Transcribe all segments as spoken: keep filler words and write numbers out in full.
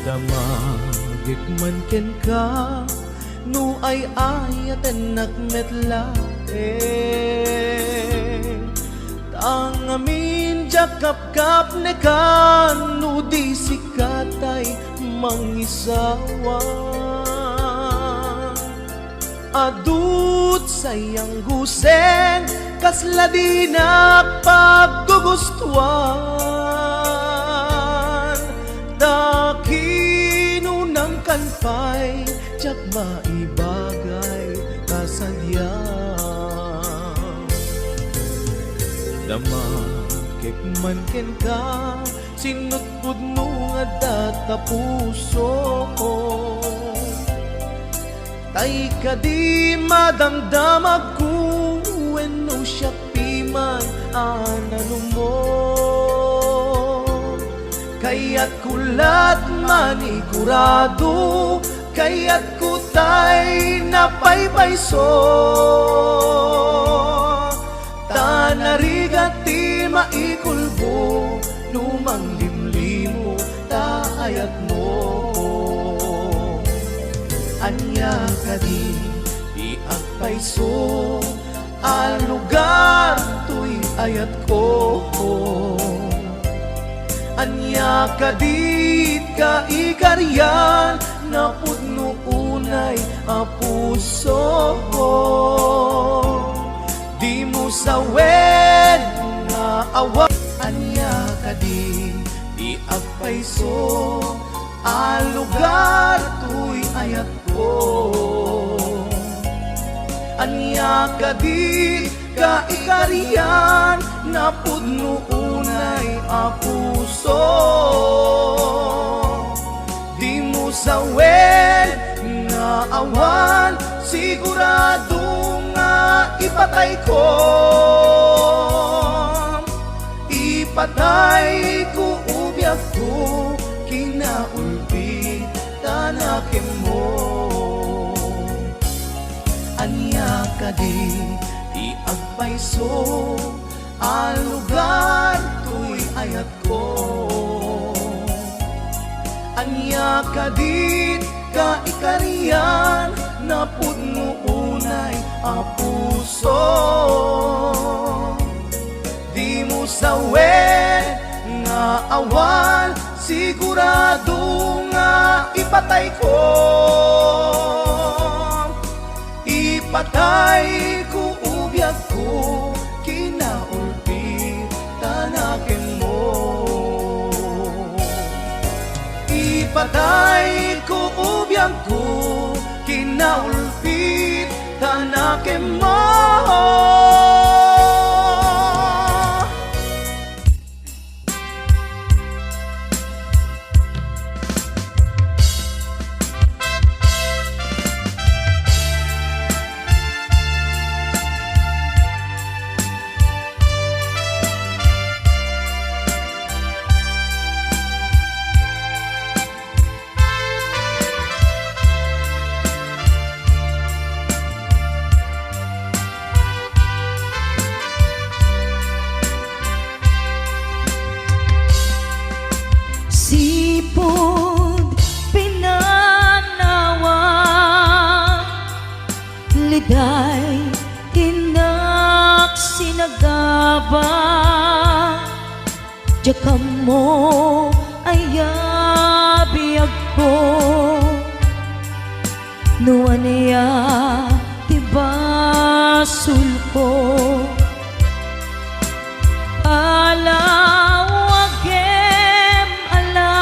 Damagek man kenka, no ay-ayatennak met laeng. Ta ngamin diak kapkapnekan, no di sika tay mangisawa. Adut sayang gusen, kasla dinak paggugustuan. Ta kinunam kan pay, diak maibagay kasadian. Damakek man kenka, sinutpudno nga adda ta puso. Tay kadi madamdamagko wenno siak piman a nalumo. Kayatko lat manigurado, kayatko tay napaypayso. Ta narigat ti maikulbo no manglimlimo ta ayatmo. Ania kadi ti agpayso a lugar toy ayatko? Ania kadi ti kaikarian napudno unay a puso? Dimo sawen nga awan. Ania kadi ti agpayso a lugar toy ayatko? Ania kadi ti kaikarian napudno unay a puso? Dimo sawen nga awan, sigurado nga ipatayko. Ipatayko, o biagko, kinaulpit ta nakemmo. Ania kadi ti agpayso a lugar toy ayatko? Ania kadi ti kaikarian napudno unay a puso? Dimo sawen nga awan, sigurado nga ipatayko. Ipatayko, o biagko, kinaulpit ta nakemmo. Ipatayko, o biagko, kinaulpit ta nakemmo. Sipud pinanawa, liday, innak sinagaba. Diak ammo aya biagko, no ania ti basolko. Alawagem ala,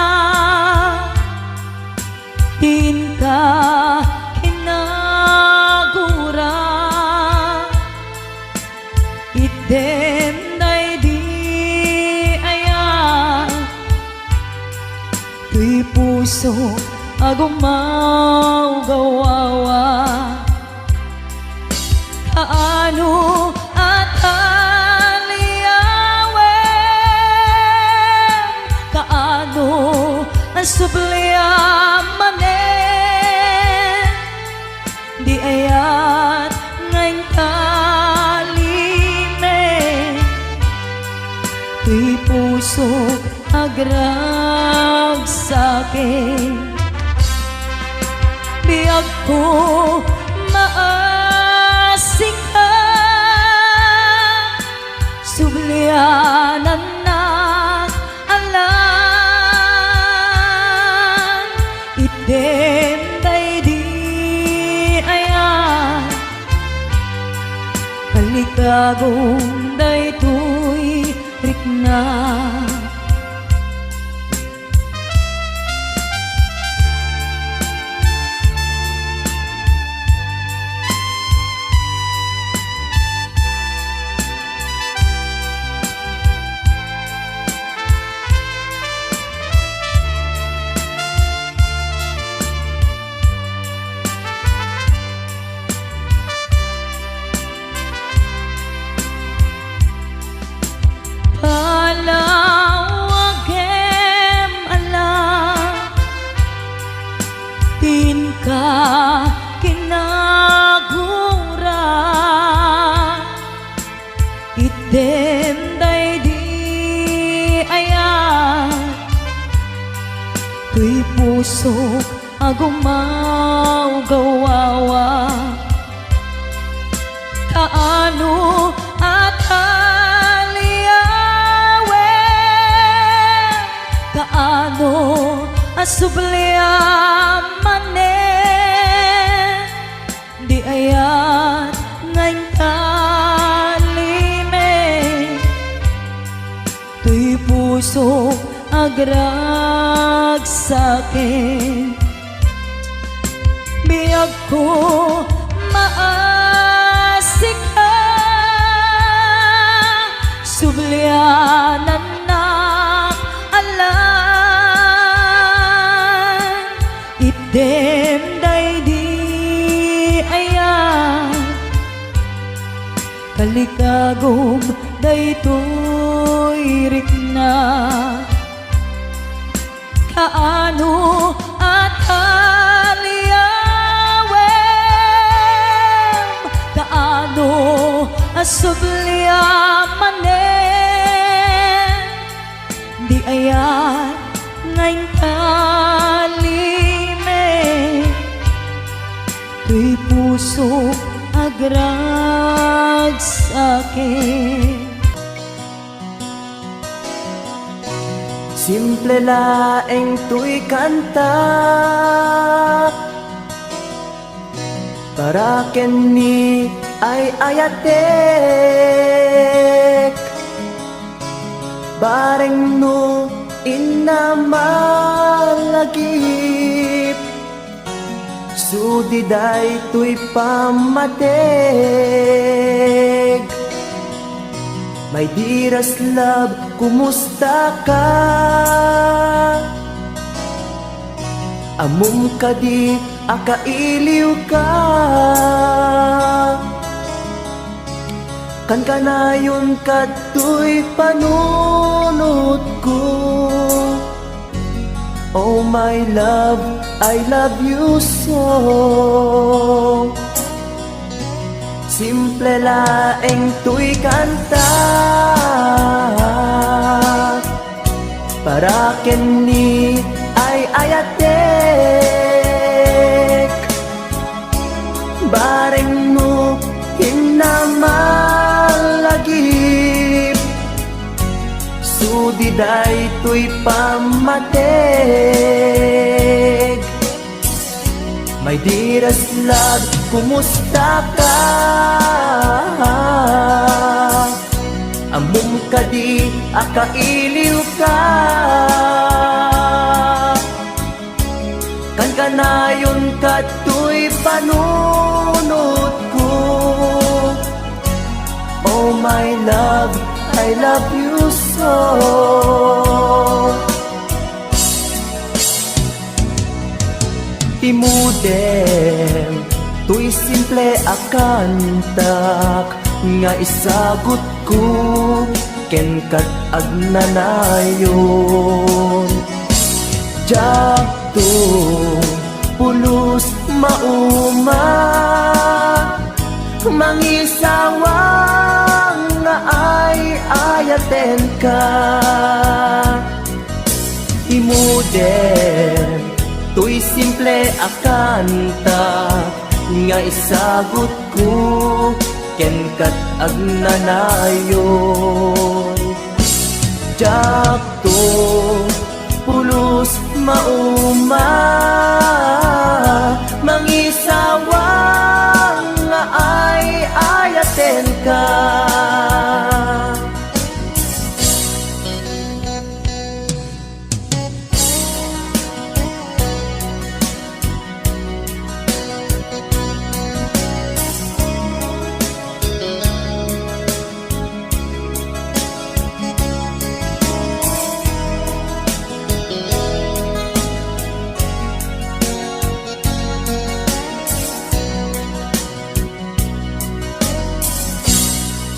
inka kinagura. Itdem daydi aya, toy pusok a gumawgawawa. Kaano a taliawen, kaano a subliam manen, di ayat nga intalime, toy pusok agragsakit. Biagko, maasika, sublianannak a lang. Itdem daydi aya, kalikagom daytoy rikna. Palawagem a lang ti inka kinagura. Itdem daydi aya, toy pusok a gumawgawawa. Kaano a taliawen, kaano a subliam manen, di ayat nga intalime. Toy pusok agragsakit. Biagko, maasika, sublianannak a lang. Itdem daydi aya, kalikagom daytoy rikna. Kaano a taliawem, kaano a subliam manen, di ayat nga intalime, toy pusok agragsakit. Simple laeng toy kanta, para ken ni ay-ayatek. Bareng no inna malagip, sudi daytoy pammateg. My dearest love, kumusta ka? Ammom kadi a kailiwka? Kankanayon kadtoy panunotko. Oh my love, I love you so. Simple laeng toy kanta, para ken ni ay-ayatek. Bareng no inna malagip, sudi daytoy pammateg. My dearest love, kumusta ka? Ammom kadi a kailiwka? Kankanayon kadtoy panunotko. Oh my love, I love you so. Imudem toy simple a kantak nga isagutko ken kad agnanayon. Diakto pulos mauma, mangisawang nga ay-ayatenka. kanta nga isagutko ken kat agnanayon. Diakto pulos mauma, mangisawang nga ay-ayatenka.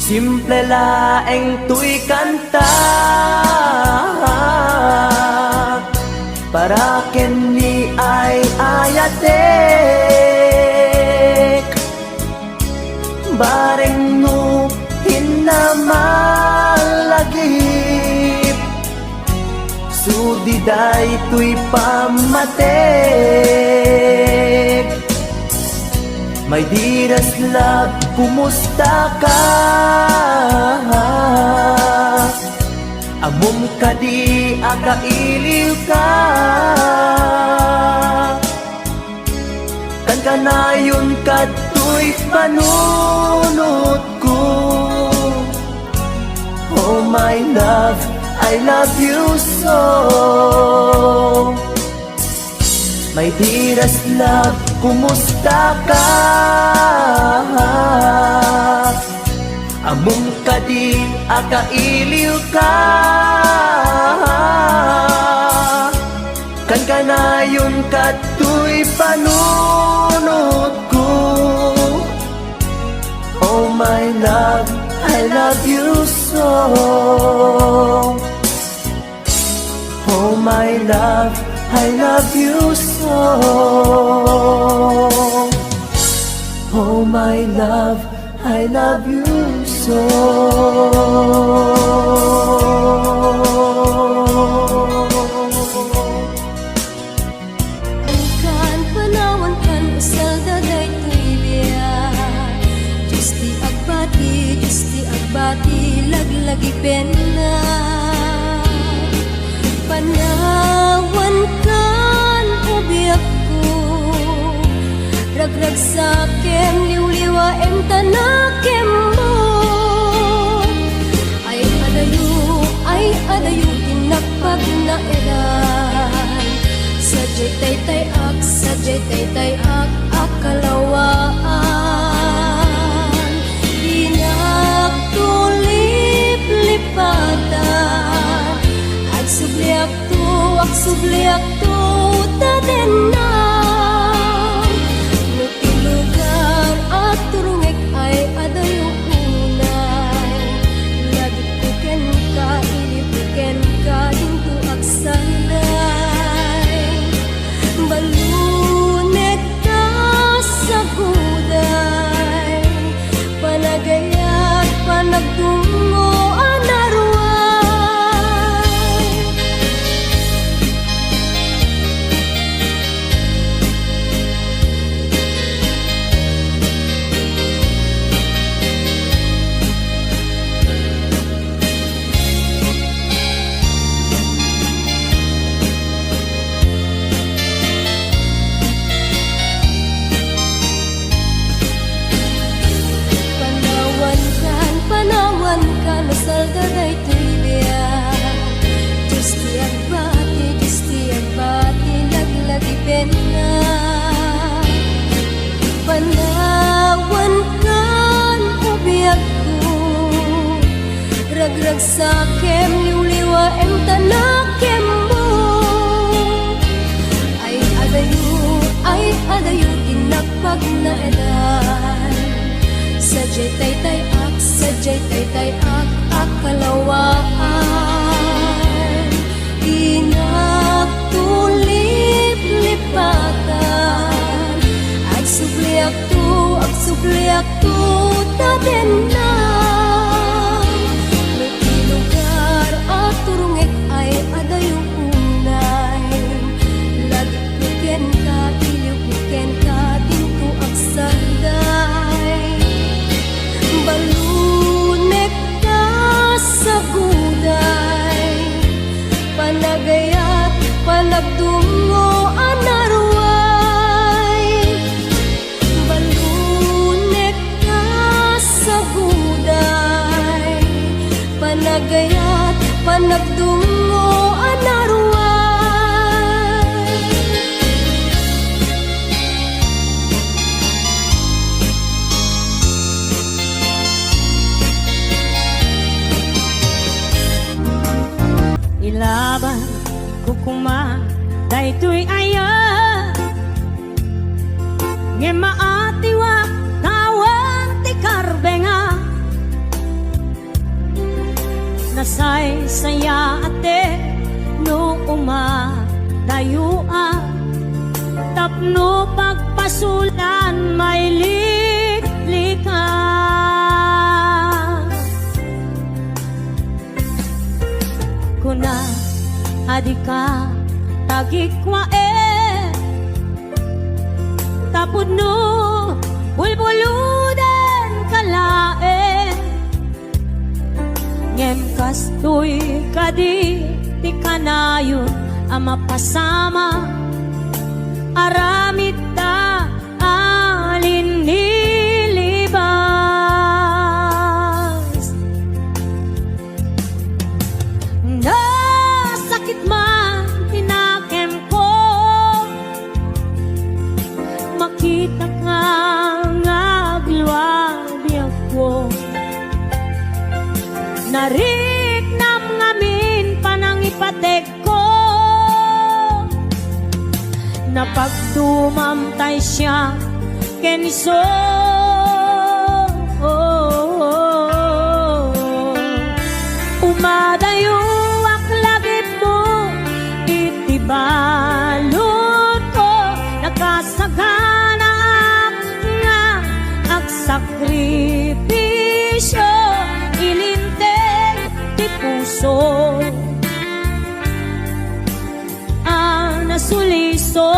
Simple laeng toy kanta para ken ni ay-ayatek. Bareng no hinamallagip, sudi daytoy pammatek. My dearest love, kumusta ka? Ammom kadi a kailiwka? Kankanayon kadtoy panunotko. Oh my love, I love you so. My dearest love, kumusta ka? Ammom kadi a kailiwka? Kankanayon kadtoy panunotko. Oh my love, I love you so. Oh my love, I love you so. Oh my love, I love you so. Kan panawan kan usalda daytoy biag. Dios ti agbati, Dios ti agbati, laglagipenna. Panawan kan ubiakko, ragragsakem, liwliwaem, ta nakemmo. Ay adayo, ay adayo ti napagnaedan. Sadiay taytay-ak, sadiay taytay-ak a kalawaan. Dinak to liplipatan. Agsubliak to, agsubliak to, ta dennak. No ti lugar a turongek ay adayo unay, lagipko kenka, ilipko kenka, dinto agsanday. Balunekta saguday, panagayat, panagtungo a naruay. Panawankan, panawankan, usalda daytoy biag. Dios ti agbati, Dios ti agbati, laglagipenna. Panawankan, ubiagko, ragragsakem, liwliwaem, ta nakemmo. Ay adayo, ay adayo ti napagnaedan. Sadiay taytay-ak, sadiay taytay-ak a kalawaan. Dinak to liplipatan. Agsubliak to, agsubliak to, ta dennak. No ti lugar a turongek ay adayo unay, lagipko kenka, ilipko Gayat panagdungngo a naruar. Ilaban ko koma daytoy aya, ngem maatiwak tawen ti karbenga. Nasaysayaat no umadayoak tapno pagpasolan mailiklikas. Kuna a dika tagikkuaen, tapno bulbuludenka laeng. Ngem kastoy kadi ti kanayon a mapasamak, aramidda a linnilibas. Nasakit man ti nakemko, makitaka nga agluabiakko. Nariknam ngamin panangipategko. Napagdumam tay siak ken isu. Umadayoak lagipmo iti baludko, nakasaganaak nga agsakripisio, ilinteg ti puso a nasuliso,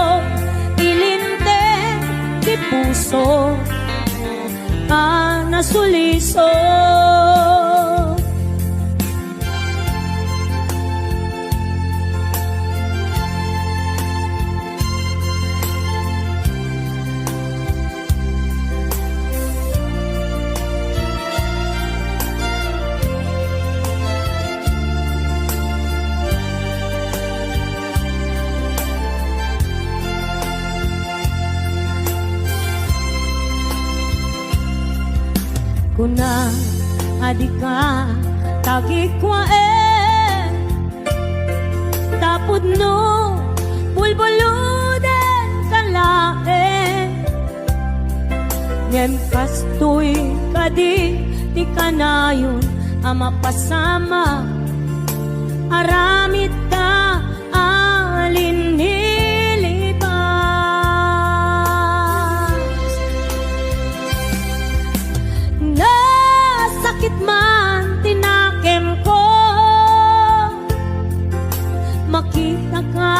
ilinteg ti puso a nasuliso. Kuna a dika tagikkuaen, tapudno bulbuludenka laeng. Ngem kastoy kadi ti kanayon a mapasamak, aramidda a linnilibas. Nasakit man ti nakemko, makitaka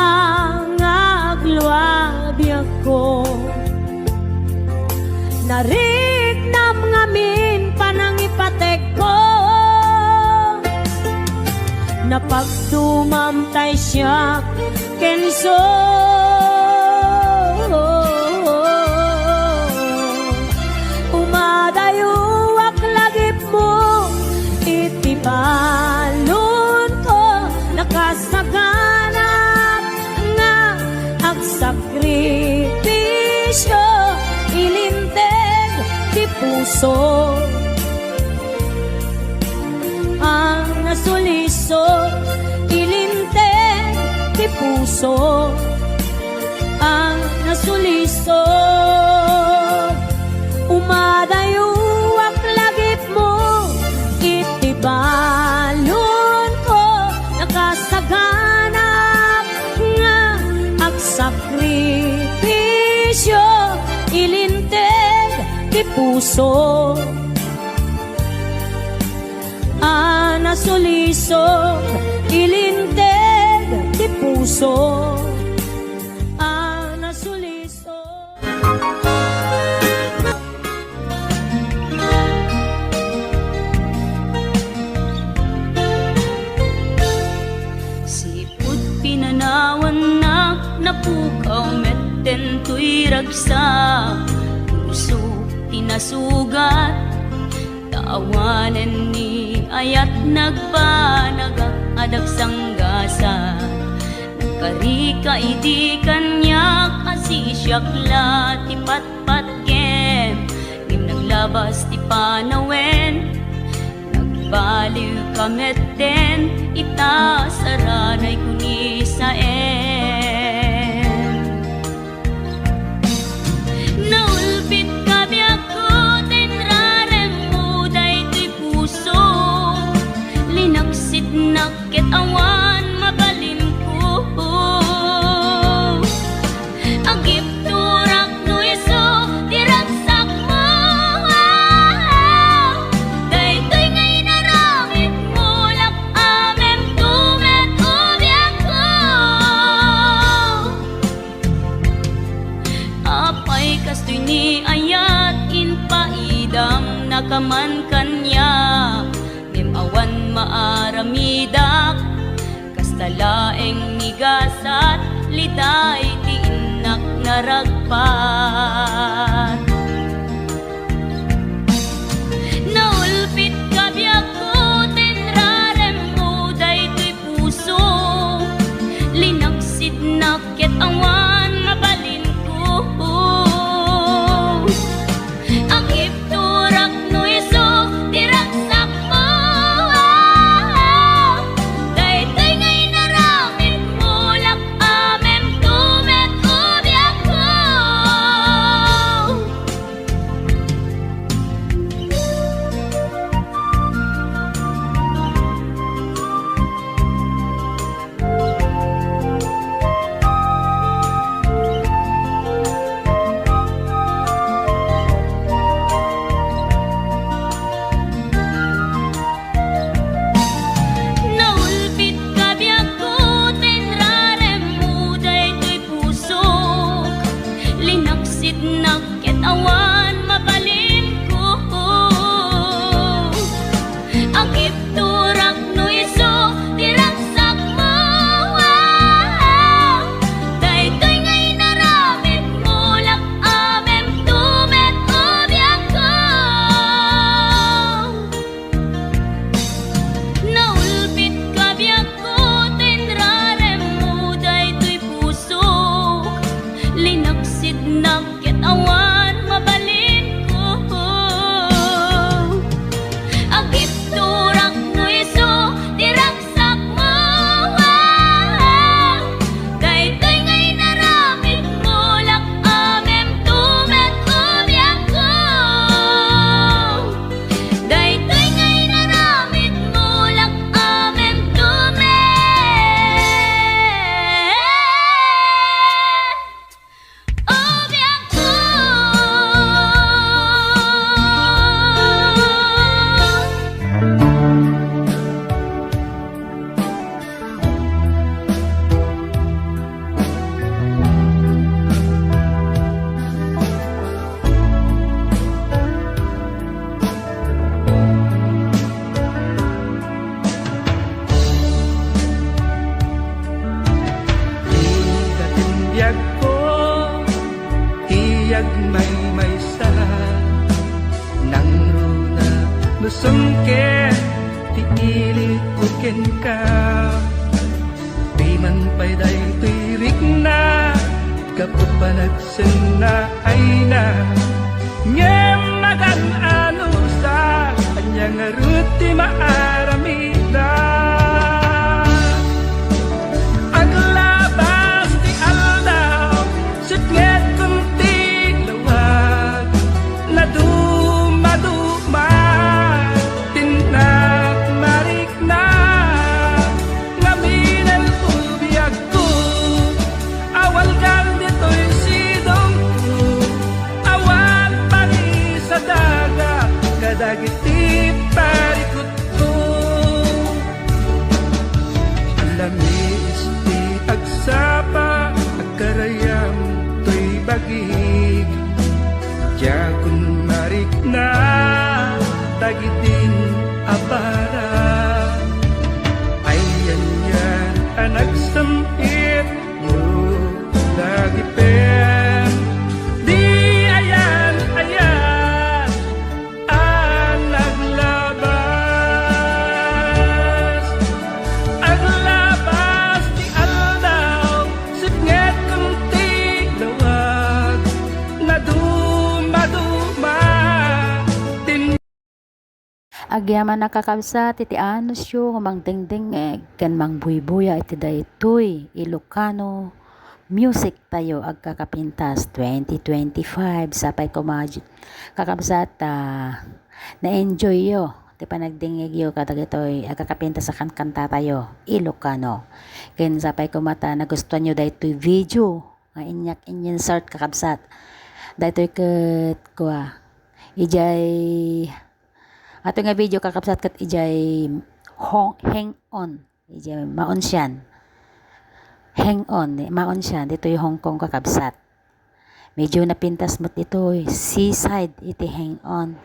nga agluabiakko. Nariknam ngamin panangipategko. Napagdumam tay siak ken isu. Umadayoak lagipmo iti baludko, nakasaganaak nga agsakripisio, ilinteg ti puso a nasuliso, ilinteg ti puso a nasuliso. Umadayoak lagipmo iti baludko, nakasaganaak nga agsakripisio, ilinteg ti puso a nasuliso, ilinteg ti puso a nasuliso. Sipud pinanawannak, napukaw metten toy ragsak. Puso ti nasugat, ta Awanen ni ayat nagbanagak a dagsanggasat. Nagkarika idi kaniak a sisiak la ti patpatgem, ngem naglabas ti panawen. Nagbaliwka metten ita saranay kunisaem. Naulpitka biagko ta inraremmo daytoy puso. Linaksitnak ket awan mabalinko. Agipturak no isu ti ragsakmo. Daytoy nga inaramidmo, lak-amemto met o biagko. Apay kastoy ni ayat, impaidamnaka man kaniak, ngem awan maaramidak. Kasta laeng ni gasat, liday ti innak naragpat. Naulpitka biagko ta inraremmo daytoy puso. Linaksidnak ket awan mabalinko. Agipturak no isu ti ragsakmo. Daytoy nga inaramidmo, lak-amemto met o biagko. Naulpitka biagko ta inraremmo daytoy pusok. Linaksidnak ket awan mabalinko. Agipturak no isu ti ragsakmo. Daytoy nga inaramidmo, lak-amemto met o biagko. Naulpitka biagko ta inraremmo daytoy pusok. Linaksidnak ket awan mabalinko. Agipturak no isu ti ragsakmo. Daytoy nga inaramidmo, lak-amemto met o biagko. Daytoy nga inaramidmo, lak-amemto met. Ida ti biagko, ti agmaymaysa, nangruna no sumker ti ilikko kenka. Diman pay daytoy rikna, gapu panagsenna ayna. Ngem magan-anusak, ania ngarud ti maaramida? Aglabas ti aldaw, sipngetkon ti lawag, nadumaduma ti innak marikna. Ngamin, o biagko, awalgan ditoy sidongko, awan pangisadaga kadagiti parikutko. Lamiis ti agsapa, agkarayam toy bagik. Diakon marikna dagidin a para. Ayanyan a nagsam-it no lagipen. Di ayan-ayan a nagla- Agyamanak, kakabsat, iti anusyo nga mangdengdengngeg ken mangbuybuya iti daytoy Ilocano music tayo agkakapintas twenty twenty-five. Sapay koma, kakabsat, a, na-enjoyyo ti panagdengngegyo kadagitoy agkakapintas a kankanta tayo Ilocano. Ken sapay koma ta nagustuanyo daytoy video nga inyat in-insert, kakabsat. Daytoy ket kua, idiay, ato nga video, kakabsat, ket idiay Hong-, Heng On, idiay Maonsian. Heng On, Maonsian, ditoy Hong Kong, kakabsat. Medyo napintas met ditoy seaside iti Heng On,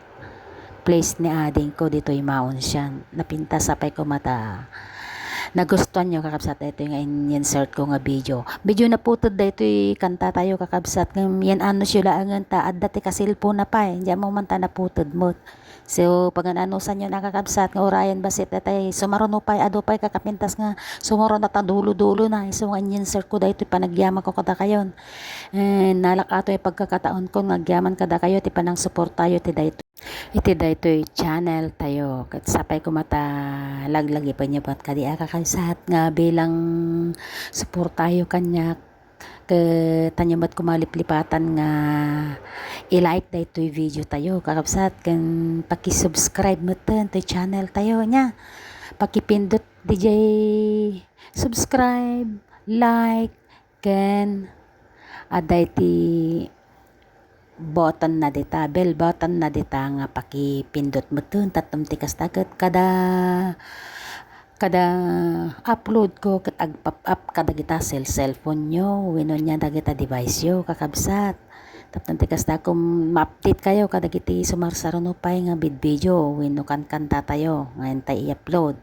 place ni adingko ditoy Maonsian. Napintas, sapay koma ta nagustuanyo, kakabsat, daytoy nga in-insert ko nga video. Medyo naputed daytoy kanta tayo, kakabsat, ngem yan anusyo laengen ta adda ti kaselponna pay, diay ammom man ta naputed met. So, pagan-anusanyo na, kakabsat, nga urayen bassit daytay sumaruno pay, adu pay kakapintas nga sumaruno ta dulo-dulo na, isu nga in-insert ko daytoy panagyamanko kadakayon. Eh, nalak-ato ti pagkakataonko nga agyaman kadakayo ti panangsuportayo ti daytoy, iti daytoy channel tayo. Ket sapay koma ta laglagipenyo met kadi a, kakabsat, nga bilang suportayo kaniak, ket ania met koma liplipatan nga i-like daytoy video tayo, kakabsat, ken paki-subscribe metten toy channel tayo, nia. Pakipindot diay subscribe, like, ken adda iti button na dita, bell button na dita nga pakipindot metten, tapno ti kasta ket kada, kada upload ko ket ag-pop up kadagita cell-, cellphone-yo wenno nia dagita device-yo, kakabsat. Tapno ti kasta ket ma-update kayo kadagiti sumarsaruno pay nga bidbideo wenno kankanta tayo nga intay i-upload.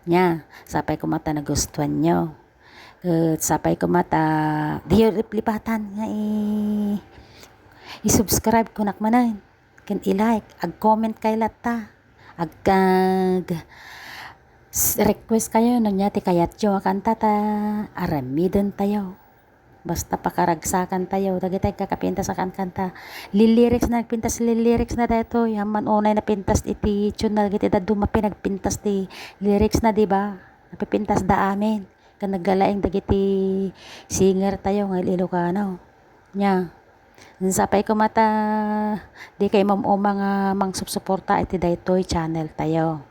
Nia, sapay koma ta nagustuanyo. Ket sapay koma ta diyo liplipatan nga i-, i-subscribe kunak manen, ken i-like, ag-comment kay latta. Ag-, ag-, s-, request kayo no nia ti kayatyo a kanta ta aramiden tayo. Basta pakaragsakan tayo, dagitay kakapintas a kankanta. Lyrics na, nagpintas lyrics na daytoy. Amman unay napintas iti tune na dagiti dadduma, pinagpintas ti lyrics na, di ba? Napipintas da amin. Ken naggalaing dagiti singer tayo nga Ilocano. Nia. Sapay koma ta dikay mam-uma nga mangsupsuporta iti daytoy channel tayo.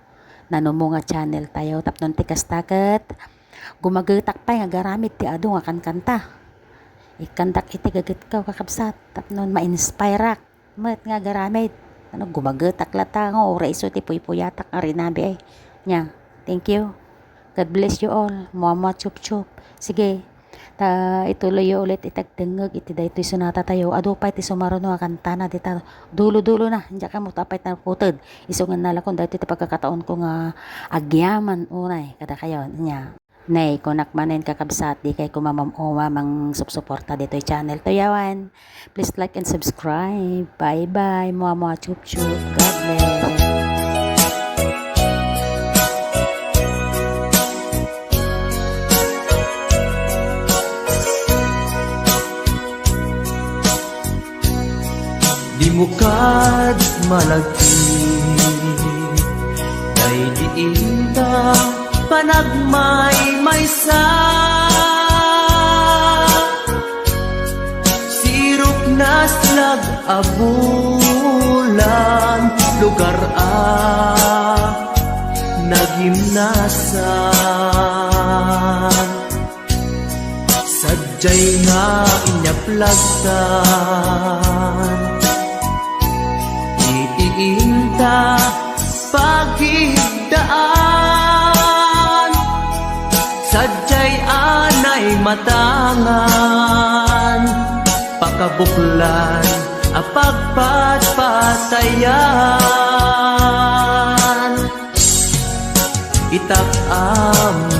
Nanumo nga channel tayo. Tapno ti kasta ket gumagetak pay nga agaramid ti adu nga kankanta. Ikkandak iti gagetko, kakabsat, tapno ma-inspireak met nga agaramid. Ano, gumagetak latta nga uray isu ti puypuyatak nga rinabi ay. Nia, thank you. God bless you all. Mua, mua, chup, chup. Sige, ta ituloyyo ulit iti agdengngeg iti daytoy sonata tayo. Adu pay ti sumaruno a kantana dita. Dulo-dulo na. Diak ammo ta apay ta naputed. Isu nga nalakon daytoy ti pagkakataonko nga agyaman unay kadakayo. Nia. Nay, kunak manen, kakabsat, dikay koma mam-uma mangsupsuporta ditoy channel tayo awan. Please like and subscribe. Bye-bye. Mua, mua, chup, chup. God bless. Dimo kad malagip, daydi inta panagmaymaysa. Sirok na slag a bulan, lugar a nagimnasan. Sadiay nga inyaplastan iti inta pagidaan. Sadiay a naimatangan, pakabuklan a pagpatpatayan. Itak a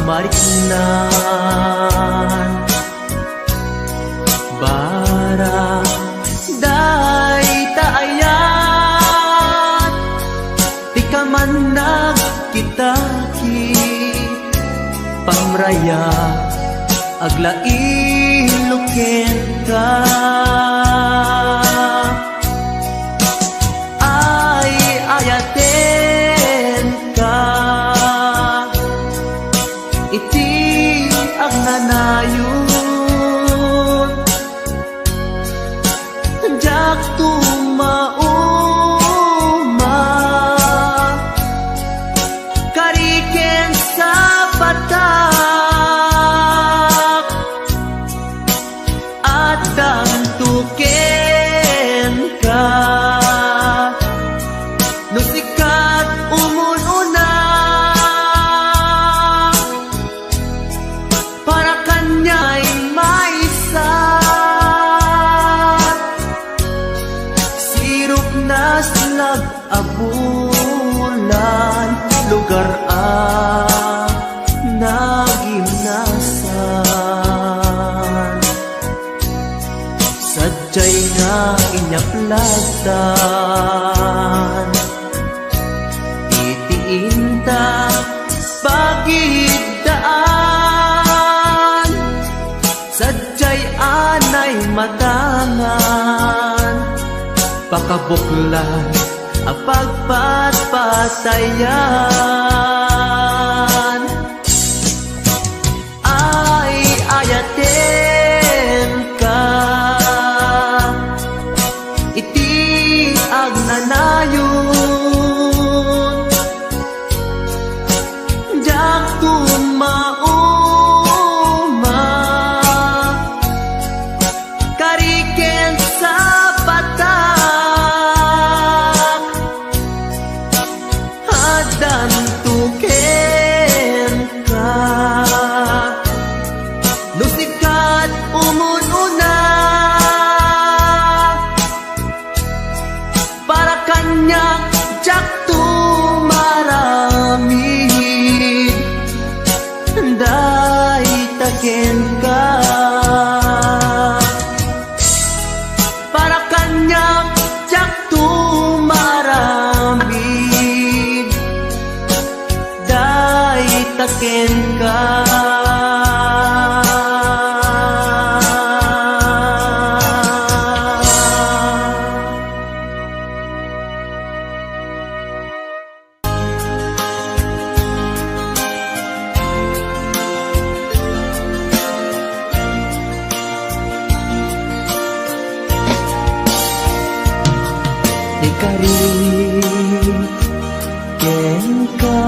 mariknan, barang dayta ayat, ti kaman nagkitaki, pamraya aglailo kenka. Ay, ayaten lugar a nagimnasan. Sadiay nga inyapladtan iti inta pagidaan. Sadiay anay matangan, pakabuklan a pagpatpatayan. Ay, ayatenka iti agnanayon. Diak tumauma, kari ken sapatak, addanto kenka. No sika ti umun-una, para kaniak, diak tumaramid, dayta kenka. Para kaniak, diak tumaramid, dayta kenka. Ikari kenka,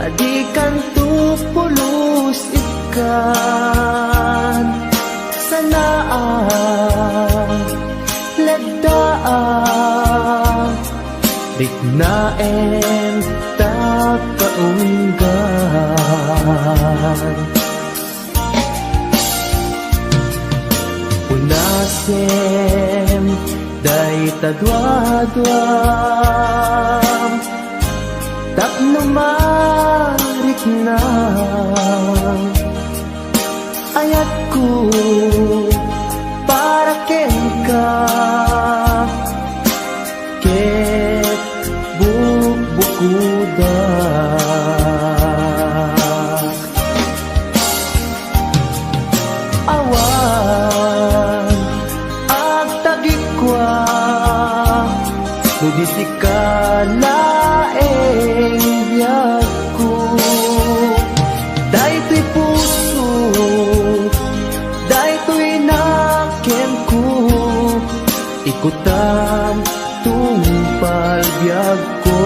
a dikanto pulos ikkan, sanaak, leddaak, riknaem ta kaunggan. Punasem dayta duaduam tapno mariknam. Ayatko para kenka ket bukbukodak. Awan agtagikua no di sika laeng biagko. Daytoy puso, daytoy nakemko, ikutam tungpal biagko.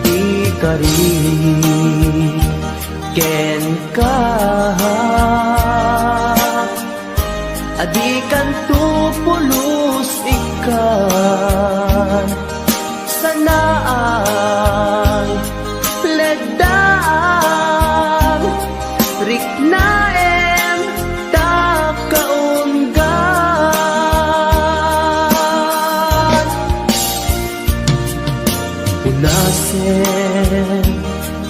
Ikari kenka, a dikanto pulos ikkan, sanaak, leddaak, riknaem ta kaunggan. Punasem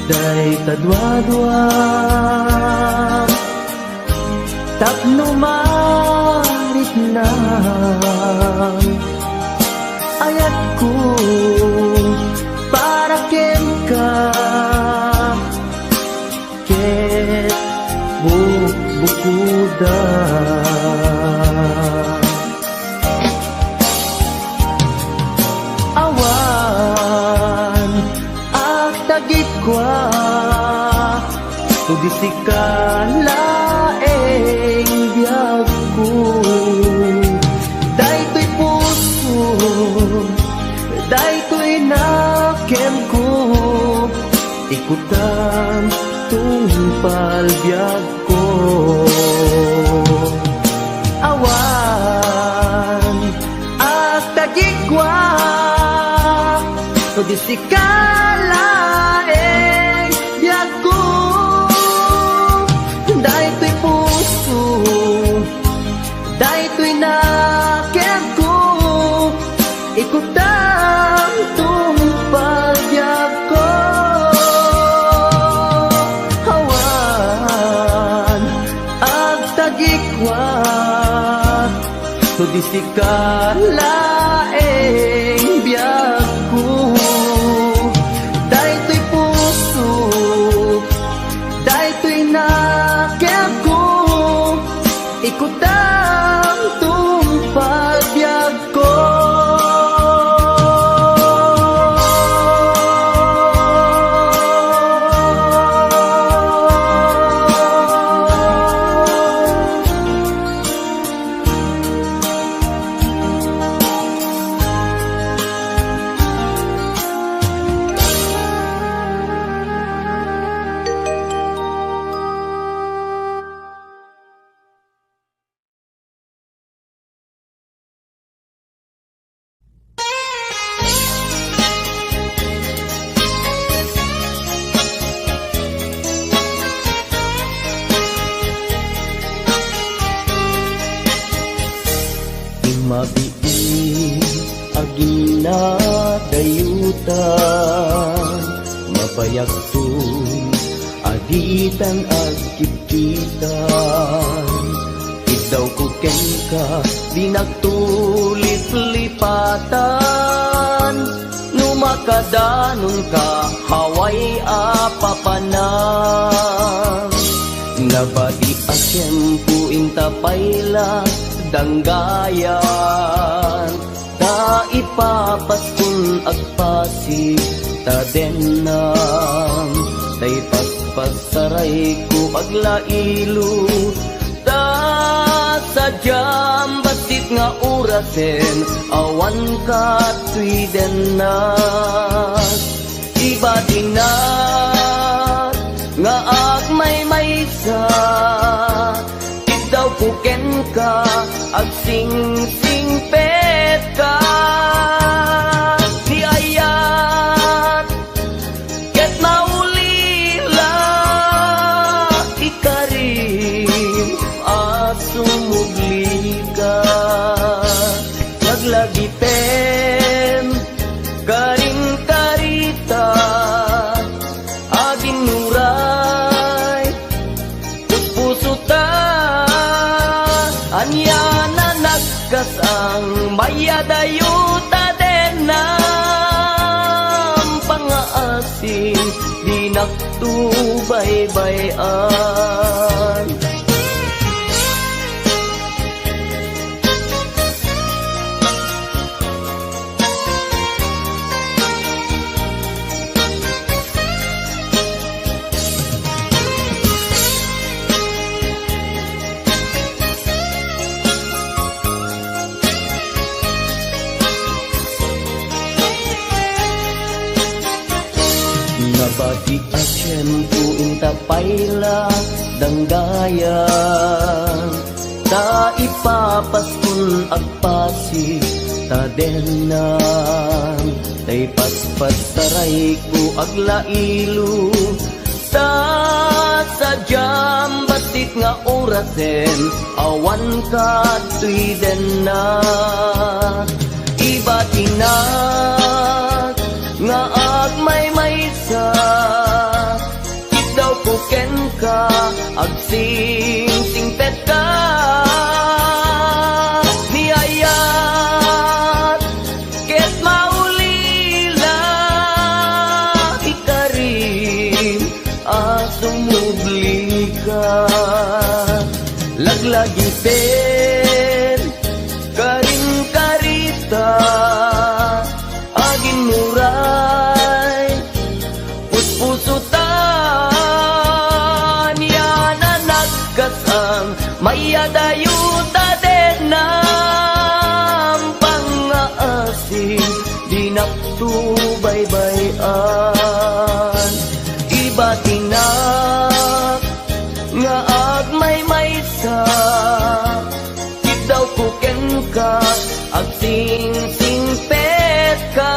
dayta duaduam tapno mariknam. Ayatko para kenka ket bukbukodak. Awan agtagikua no di sika laeng biagko. Daytoy puso, daytoy na kenko, ikutam tungpal biagko. Awan agtagikua, no di sika laeng biagko. Daytoy puso, daytoy nakemko, ikutam tungpal biagko. Awan agtagikua, no di sika laeng biagko. Daytoy puso, daytoy nakemko, ikutam tungpal biagko. Mabiit a ginadayutan, mabayagton a ditan agkitkitan. Iddawko kenka, dinakto liplipatan. No makadanonka, awan a papanan. Nabati a tiempo inta pay la danggayan. Ta ipapaskon agpasig ta dennam, ta ipaspasarayko aglailo, ta sadiam bassit nga orasen, awan katoy dennak. Ibatinak nga agmaymaysa, iddawko kenka, agsingsingpetka. Ni ayat ket maulila, ikarim a sumublika. Naglagipem karin karita, aginnuray puspuso ta. Ania na nagkasang, mayadayo ta dennam pangaasim, dinakto baybay-an. Nabati a tiempo inta pay la danggayan, ta ipapaskon agpasig ta dennam, ta ipaspasarayko aglailo, ta sadiam bassit nga orasen, awan katoy dennak. Ibatinak nga agmaymaysa, iddawko kenka, agsingsingpetka. Ni ayat ket maulila, ikarim a sumublika. Laglagipen karin karita, aginnuray puspuso ta. Ania na nagkasang, mayadayo ta dennam pangaasim, dinakto baybay-an. Ibatinak nga agmaymaysa, kiddawko kenka, agsingsingpetka.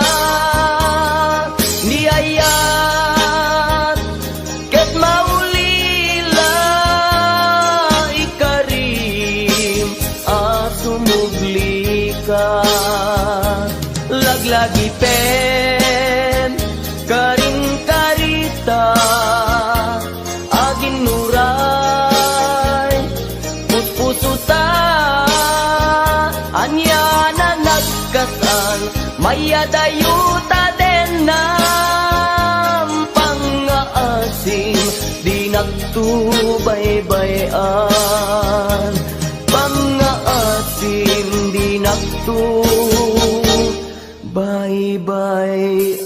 Ni ayat ket maulila, ikarim a sumublika. Laglagipen, karim karita, aginnuray, puspusosa, ania na nagkasan, mayadayo ta dennam, pangngaasim, dinakto baybay-an, pangngaasim, dinakto baybay-an.